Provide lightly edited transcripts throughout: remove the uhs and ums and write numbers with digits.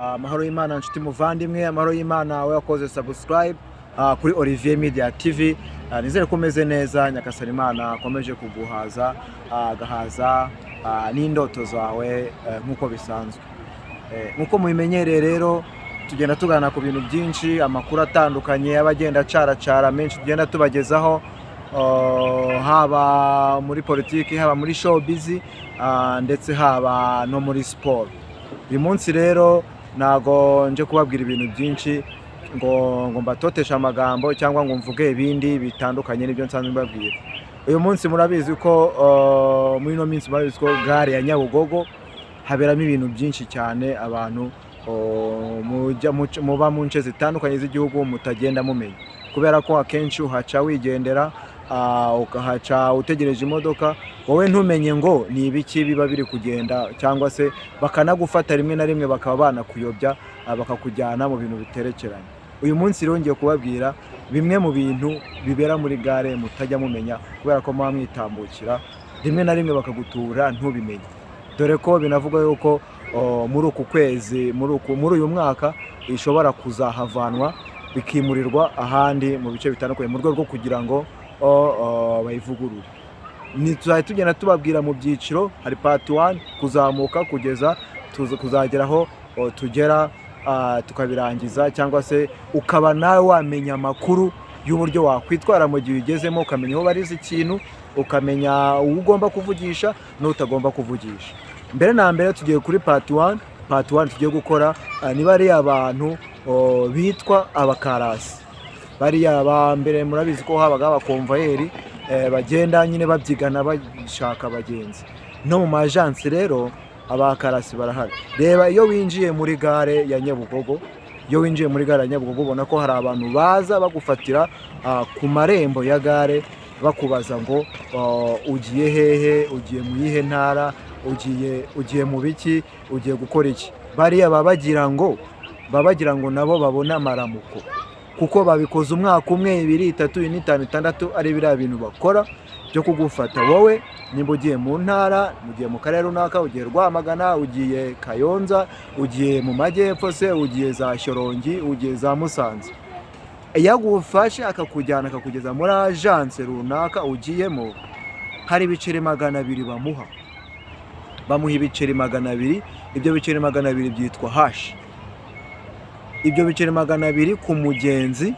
Amahoro y'Imana, nshuti muvandimwe, amahoro y'Imana we wakoze subscribe kuri Olivier Media TV. Nizere ko umeze neza. Nyagasani Imana akomeje kuguhaza, agahaza n'indoto zawe nk'uko bisanzwe. Nk'uko mubimenyereye rero, tugenda tugana ku bintu byinshi, amakuru atandukanye aba agenda acaracara menshi tugenda tubagezaho, haba muri politiki, haba muri showbiz, ndetse haba no muri siporo. Uyu munsi rero ntago nje kubabwira ibintu byinshi ngo mbatoteshe amagambo cyangwa ngo mvuge ibindi bitandukanye n'ibyo nsanzwe mbabwira. Uyu munsi murabizi ko muri ino minsi murabizi ko gare ya Nyabugogo haberamo ibintu byinshi cyane abantu muba mu nce zitandukanye z'igihugu mutagenda mumenya, kubera ko akenshi uhaca wigendera, ukahaca utegereje imodoka, wowe ntumenye ngo ni ibiki biba biri kugenda, cyangwa se bakanagufata rimwe na rimwe bakaba banakuyobya, bakakujyana mu bintu biterekeranye. Uyu munsi rero ngiye kubabwira bimwe mu bintu bibera muri gare mutajya mumenya, kubera ko muba mwitambukira, rimwe na rimwe bakagutura ntubimenye, dore ko binavugwa yuko muri uku kwezi, muri uyu mwaka ishobora kuzahavanwa bikimurirwa ahandi mu bice bitandukanye mu rwego rwo kugira ngo bayivugurure. Ni tuzajya tugenda tubabwira mu byiciro, hari part 1 kuzamuka kugeza kuzagera aho tugera, tukabirangiza, cyangwa se ukaba nawe wamenya amakuru y'uburyo wakwitwara mu gihe ugezemo, ukamenya aho bariza ikintu, ukamenya uwo ugomba kuvugisha n'utagomba kuvugisha. Mbere na mbere tugiye kuri part 1. Part 1 tugiye gukora, niba ari abantu bitwa abakarasi. Bariya ba mbere murabizi ko habaga abakomvayeri, bagenda nyine babyigana bashaka abagenzi. No mu ma agence rero abakarasi barahari. Reba, iyo winjiye muri gare ya Nyabugogo, iyo winjiye muri gare ya Nyabugogo ubona ko hari abantu baza bagufatira ku marembo ya gare, bakubaza ngo ugiye hehe, ugiye mu yihe ntara, ugiye mu biki, ugiye gukora iki. Bariya baba bagira ngo nabo babone amaramuko, kuko babikoze umwaka umwe, 2, 3, 4, 5, 6, ari biriya bintu bakora byo kugufata wowe nimba ugiye mu ntara, ugiye mu karere runaka, ugiye Rwamagana, ugiye Kayonza, ugiye mu majyepfo se, ugiye za Shyorongi, ugiye za Musanze. Iyo agufashe akakujyana akakugeza muri agence runaka ugiyemo, hari ibiceri 200 bamuha. Bamuha ibiceri 200. Ibyo biceri 200 byitwa hashi. Ibyo biceri 200 ku mugenzi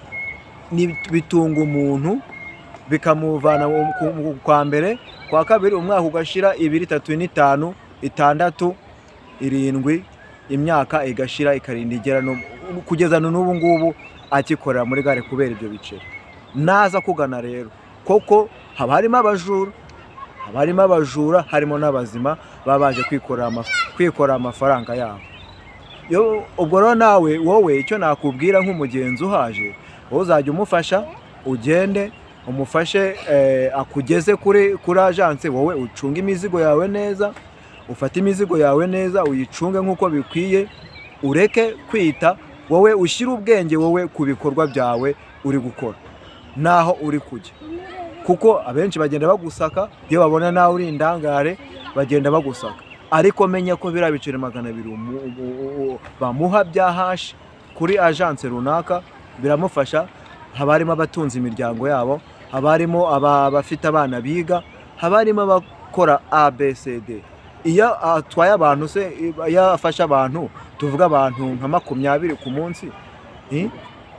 bitunga umuntu, bikamuvana kwa mbere, kwa kabiri, umwaka ugashira, 2, 3, 4, 5, 6, 7, imyaka igashira ikarinda igera no kugeza n'ubu ngubu akikorera muri gare kubera ibyo biceri. Naza kugana rero, koko haba harimo abajura, haba harimo abajura, harimo n'abazima baba baje kwikorera amafaranga yabo. Ubwo rero nawe wowe icyo nakubwira nk'umugenzi uhaje, wowe uzajya umufasha, ugende umufashe akugeze kuri agence, wowe ucunge imizigo yawe neza, ufate imizigo yawe neza, uyicunge nk'uko bikwiye, ureke kwita, wowe ushyire ubwenge wowe ku bikorwa byawe uri gukora n'aho uri kujya, kuko abenshi bagenda bagusaka. Iyo babona nawe uri indangare bagenda bagusaka. Ariko menya ko biriya biceri 200 bamuha bya hashi kuri agence runaka biramufasha. Haba harimo abatunze imiryango yabo, haba harimo abafite abana biga, haba harimo abakora ABCD. Iyo atwaye abantu se, iyo afashe abantu, tuvuga abantu nka 20 ku munsi,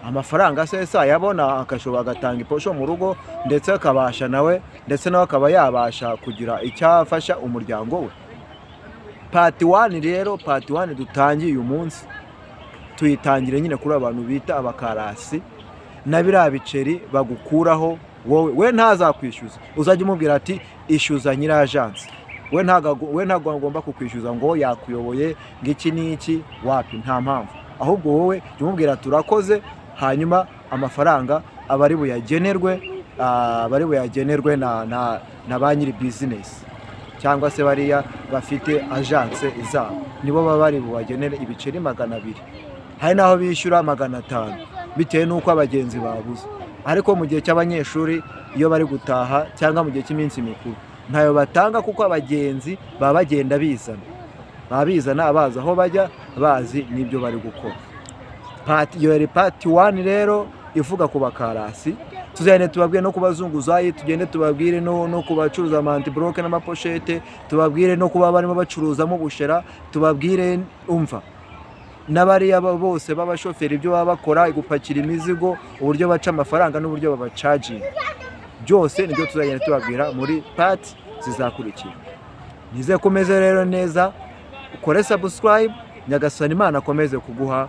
amafaranga se ayabona, akashobora agatanga iposho mu rugo, ndetse akabasha nawe, ndetse nawe akaba yabasha kugira icyo afasha umuryango we. Part 1 rero, part 1 dutangiye uyu munsi, tuyitangire nyine kuri abantu bita abakarasi na biriya biceri bagukuraho. Wowe we ntazakwishyuza, uzajya umubwira ati ishyuza nyiri agence. We ntabwo agomba kukwishyuza ngo yakuyoboye, ngo iki n'iki, wapi, nta mpamvu. Ahubwo wowe jya umubwira turakoze, hanyuma amafaranga aba ari buyagenerwe, aba ari buyagenerwe na ba nyiri business cyangwa se bariya bafite agence zabo, nibo baba bari bubagenere ibiceri 200. Hari n'aho bishyura 500 bitewe n'uko abagenzi babuze, ariko mu gihe cy'abanyeshuri iyo bari gutaha cyangwa mu gihe cy'iminsi mikuru ntayo batanga, kuko abagenzi baba bagenda bizana. Baba bizana bazi aho bajya, bazi n'ibyo bari gukora. Part iyo yari part 1 rero ivuga ku bakarasi. Tuzagende tubabwire no ku bazunguzayi, tugende tubabwire no ku bacuruza ama anti-bloc n'amapochette, tubabwire no kuba barimo bacuruzamo ubushera, tubabwire, umva, n'abariya bose b'abashoferi, ibyo baba bakora, gupakira imizigo, uburyo baca amafaranga n'uburyo babacaginga. Byose nibyo tuzagenda tubabwira muri part zizakurikira. Nizeye ko umeze rero neza. Ukore subscribe. Nyagasani Imana akomeze kuguha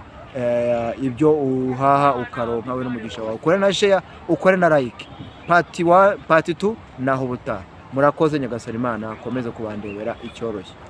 ibyo uhaha ukaronka, we n'umugisha wawe. Ukore na share, ukore na like. Part 1, part 2 naho ubutaha. Murakoze. Nyagasani Imana akomeze kubandebera icyoroshye.